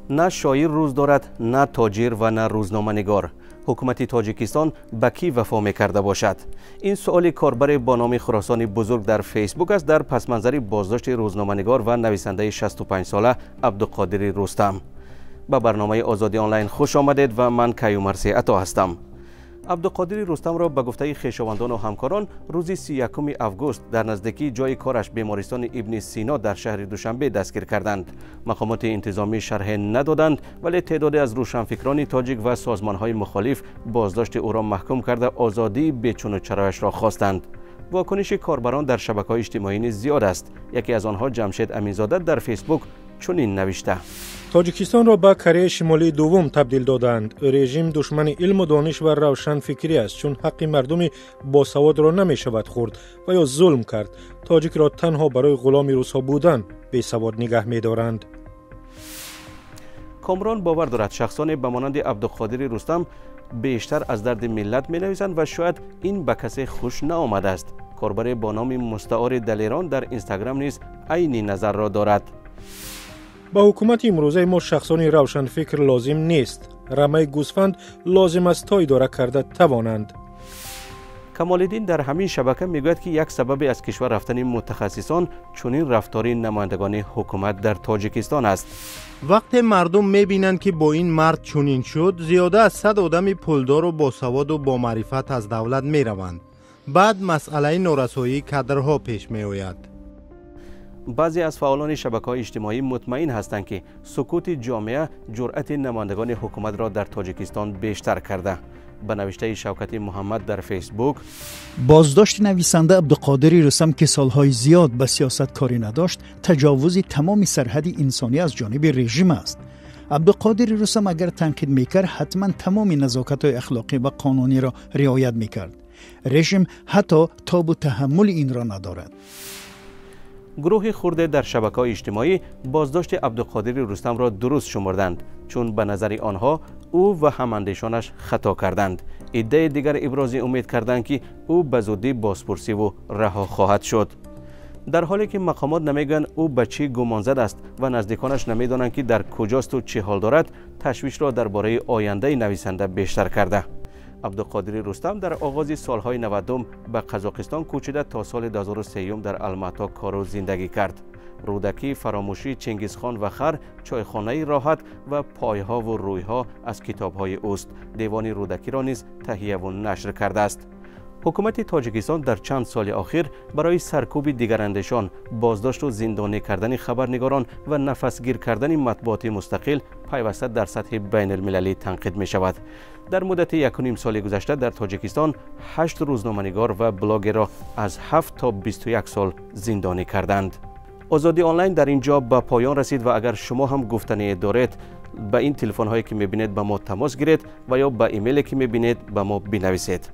На шоир рӯз дорад, на тоҷир ва на рӯзноманигор. Ҳукумати Тоҷикистон ба кӣ вафо мекарда бошад? Ин суоли корбаре бо номи Хуросони Бузург дар Фейсбук аст дар пасманзари боздошти рӯзноманигор ва нависандаи 65-сола Абдуқодири Рустам. Ба барномаи Озодӣ Онлайн хуш омадед ва ман Каюмарси Ато ҳастам. Абдуқодири Рустамро ба гуфтаи хешовандону ҳамкорон рӯзи 31 август дар наздикии ҷои кораш, бемористони Ибни Сино дар шаҳри Душанбе, дастгир карданд. Мақомоти интизомӣ шарҳе надоданд, вале теъдоде аз рӯшанфикрони тоҷик ва созмонҳои мухолиф боздошти ӯро маҳкум карда, озодии бечуну чарояшро хостанд. Вокуниши корбарон дар шабакаҳои иҷтимоӣ низ зиёд аст. Яке аз онҳо, Ҷамшед Аминзода, дар Фейсбук чунин навишта: Тоҷикистонро ба Кореяи Шимолии дуввум табдил доданд. Режим душмани илму дониш ва равшанфикрӣ аст, чун ҳаққи мардуми босаводро намешавад хӯрд ва ё зулм кард. Тоҷикро танҳо барои ғуломи русҳо будан бесавод нигаҳ медоранд. Комрон бовар дорад, шахсоне ба монанди Абдуқодири Рустам бештар аз дарди миллат менависанд ва шояд ин ба касе хуш наомадааст. Корбаре бо номи мустаори Далерон дар Инстаграм низ айни назарро дорад. Ба ҳукумати имрӯзаи мо шахсони равшанфикр лозим нест, рамаи гӯсфанд лозим аст, то идора карда тавонанд. Камолиддин дар ҳамин шабака мегӯяд, ки як сабаби аз кишвар рафтани мутахассисон чунин рафтори намояндагони ҳукумат дар Тоҷикистон аст. Вақте мардум мебинанд, ки бо ин мард чунин шуд, зиёда аз 100 одами пулдору босаводу бомаърифат аз давлат мераванд. Баъд масъалаи норасоии кадрҳо пеш меояд. Баъзе аз фаъолони шабакаҳои иҷтимоӣ мутмаин ҳастанд, ки сукути ҷомеа ҷуръати намояндагони ҳукуматро дар Тоҷикистон бештар карда. Ба навиштаи Шавкати Муҳаммад дар Фейсбук: Боздошти нависанда Абдуқодири Рустам, ки солҳои зиёд ба сиёсат корӣ надошт, таҷовузи тамоми сарҳади инсонӣ аз ҷониби режим аст. Абдуқодири Рустам агар танқид мекард, ҳатман тамоми назокатҳои ахлоқӣ ва қонуниро риоят мекард. Режим ҳатто тобу таҳаммули инро надорад. Гурӯҳи хурде дар шабакаҳои иҷтимоӣ боздошти Абдуқодири Рустамро дуруст шумурданд, чун ба назари онҳо ӯ ва ҳамандешонаш хато карданд. Иддаи дигар ибрози умед карданд, ки ӯ ба зудӣ бозпурсиву раҳо хоҳад шуд. Дар ҳоле ки мақомот намегӯянд, ӯ ба чӣ гумонзад аст ва наздиконаш намедонанд, ки дар куҷосту чӣ ҳол дорад, ташвишро дар бораи ояндаи нависанда бештар карда. Абдуқодири Рустам дар оғози солҳои 90-ум ба Қазоқистон кӯчида, то соли 2003 дар Алмато кору зиндагӣ кард. Рӯдакӣ, Фаромӯшӣ, Чингизхон ва хар, Чойхонаи роҳат ва Пойҳову рӯйҳо аз китобҳои ӯст. Девони Рӯдакиро низ таҳияву нашр кардааст. Ҳукумати Тоҷикистон дар чанд соли охир барои саркӯби дигарандешон, боздошту зиндонӣ кардани хабарнигорон ва нафасгир кардани матбуоти мустақил пайваста дар сатҳи байналмилалӣ танқид мешавад. Дар муддати 1,5 соли гузашта дар Тоҷикистон ҳашт рӯзноманигор ва блогерро аз 7 то 21 сол зиндонӣ карданд. Озодӣ Онлайн дар ин ҷо ба поён расид ва агар шумо ҳам гуфтание доред, ба ин телефонҳое, ки мебинед, ба мо тамос гиред ва ё ба имейле, ки мебинед, ба мо бинависед.